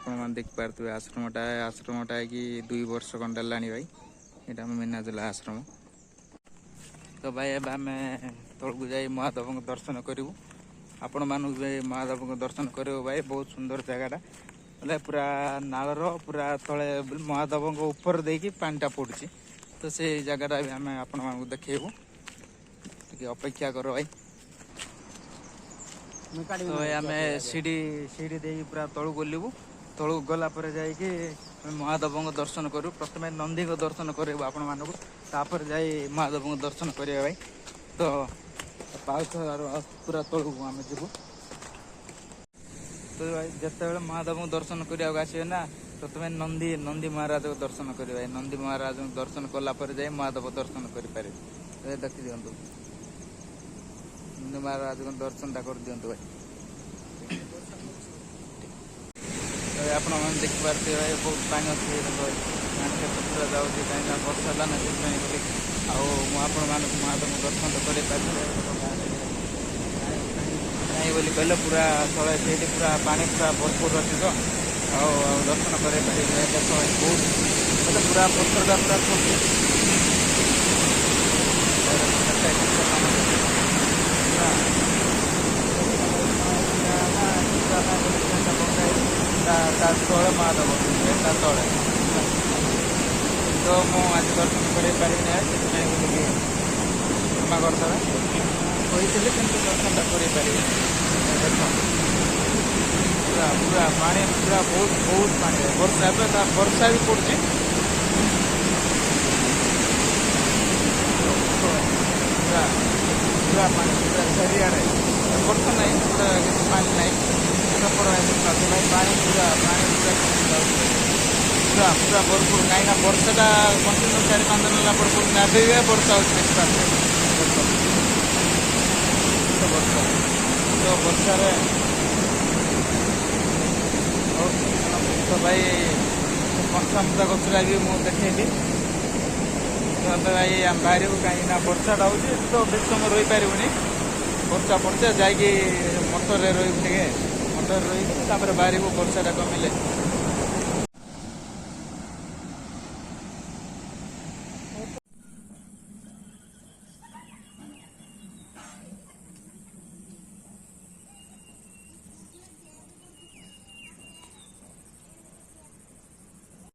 ଆପଣମାନେ ଦେଖିପାରୁଥିବେ ଆଶ୍ରମଟା। ଆଶ୍ରମଟା ହେଇକି 2 ବର୍ଷ ଖଣ୍ଡେ ହେଲାଣି ଭାଇ। ଏଇଟା ଆମ ମିନାଜୁଲା ଆଶ୍ରମ। ତ ଭାଇ, ଏବେ ଆମେ ତଳକୁ ଯାଇ ମହାଦେବଙ୍କ ଦର୍ଶନ କରିବୁ। ଆପଣମାନଙ୍କୁ ବି ମହାଦେବଙ୍କ ଦର୍ଶନ କରିବୁ ଭାଇ। ବହୁତ ସୁନ୍ଦର ଜାଗାଟା। ବୋଲେ ପୁରା ନାଳର ପୁରା ତଳେ, ମହାଦେବଙ୍କ ଉପରେ ଦେଇକି ପାଣିଟା ପଡୁଛି। ତ ସେଇ ଜାଗାଟା ବି ଆମେ ଆପଣମାନଙ୍କୁ ଦେଖେଇବୁ। ଟିକେ ଅପେକ୍ଷା କର ଭାଇ। ତ ଭାଇ, ଆମେ ସିଡ଼ି ସିଡ଼ି ଦେଇକି ପୁରା ତଳକୁ ଗଲିବୁ। ତଳକୁ ଗଲା ପରେ ଯାଇକି ଆମେ ମହାଦେବଙ୍କ ଦର୍ଶନ କରିବୁ। ପ୍ରଥମେ ନନ୍ଦୀଙ୍କ ଦର୍ଶନ କରିବୁ ଆପଣମାନଙ୍କୁ, ତାପରେ ଯାଇ ମହାଦେବଙ୍କ ଦର୍ଶନ କରିବା ଭାଇ। ତ ପାଉଛ ପୁରା ତଳକୁ ଆମେ ଯିବୁ। ତ ଭାଇ, ଯେତେବେଳେ ମହାଦେବଙ୍କୁ ଦର୍ଶନ କରିବାକୁ ଆସିବେ ନା, ପ୍ରଥମେ ନନ୍ଦୀ ନନ୍ଦୀ ମହାରାଜଙ୍କ ଦର୍ଶନ କରିବେ ଭାଇ। ନନ୍ଦୀ ମହାରାଜଙ୍କୁ ଦର୍ଶନ କଲା ପରେ ଯାଇ ମହାଦେବ ଦର୍ଶନ କରିପାରିବେ। ତ ଦେଖିଦିଅନ୍ତୁ, ନନ୍ଦୀ ମହାରାଜଙ୍କ ଦର୍ଶନଟା କରିଦିଅନ୍ତୁ ଭାଇ। ତ ଆପଣମାନେ ଦେଖିପାରୁଥିବେ ଭାଇ, ବହୁତ ପାଣି ଅଛି। ଦେଖ ଭାଇ, ପାଣି କେତେ ପୁରା ଯାଉଛି। କାହିଁକି ନା ବର୍ଷା ହେଲା ନା, ସେଥିପାଇଁ ବୋଲି ଆଉ ମୁଁ ଆପଣମାନଙ୍କୁ ମହାଦେବଙ୍କୁ ଦର୍ଶନ ତ କରିପାରିବି କାହିଁ ବୋଲି କହିଲେ, ପୁରା ତଳେ ସେଇଠି ପୁରା ପାଣି ପୁରା ଭରପୁର ଅଛି। ତ ଆଉ ଆଉ ଦର୍ଶନ କରିପାରିବି। ଦେଖ ଭାଇ, ବହୁତ ବୋଲେ ପୁରା ପଥରଟା ପୁରା ଖସୁଛି। କେତେ କେତେ ପାଣି ପୁରା ଯିବା ପାଇଁ ଗୋଟେ ଟ୍ରେନଟା ବନ୍ଧା ହେଇଛି। ତା ତଳେ ମହାଦେବ ଅଛନ୍ତି, ତା ତଳେ। ତ ମୁଁ ଆଜି ଦର୍ଶନ କରିପାରିବି ନାହିଁ, ସେଥିପାଇଁ ବୋଲିକି କ୍ଷମା କରିଦେବେ। କହିଥିଲି, କିନ୍ତୁ ଦର୍ଶନଟା କରିପାରିବିନି। ଦେଖ, ପୁରା ପୁରା ପାଣି, ପୁରା ବହୁତ ବହୁତ ପାଣି। ବର୍ଷା ଏବେ ତା ବର୍ଷା ବି ପଡୁଛି। ପୁରା ପୁରା ପାଣି ପୁରା ଚାରିଆଡ଼େ। ବର୍ଷା ନାହିଁ, ପୁରା କିଛି ପାଣି ନାହିଁ। ସେପଟ ଭାଇ, ପାଣି ପୁରା, ପାଣି ପୁରା ଯାଉଛି, ପୁରା ପୁରା ଭରପୁର। କାହିଁକିନା ବର୍ଷାଟା କଣ୍ଟିନ୍ୟୁ 4-5 ଦିନ ହେଲା ଭରପୁର। ଏବେ ବି ବର୍ଷା ହେଉଛି, ଦେଖିପାରୁଥିବେ ବର୍ଷା ତ ବର୍ଷା ତ ବର୍ଷାରେ। ହଉ ତ ଭାଇ, କଂସାମୁଦା ଗଛଟା ବି ମୁଁ ଦେଖେଇଲି। ତ ଏବେ ଭାଇ, ଆମେ ବାହାରିବୁ, କାହିଁକି ନା ବର୍ଷାଟା ହେଉଛି। ତ ବେଶୀ ସମୟ ରହିପାରିବୁନି, ବର୍ଷା ପଡ଼ୁଛି। ଯାଇକି ମଟରରେ ରହିବୁ ଟିକେ, ମଟରରେ ରହିକି ତାପରେ ବାହାରିବୁ ବର୍ଷାଟା କମିଲେ।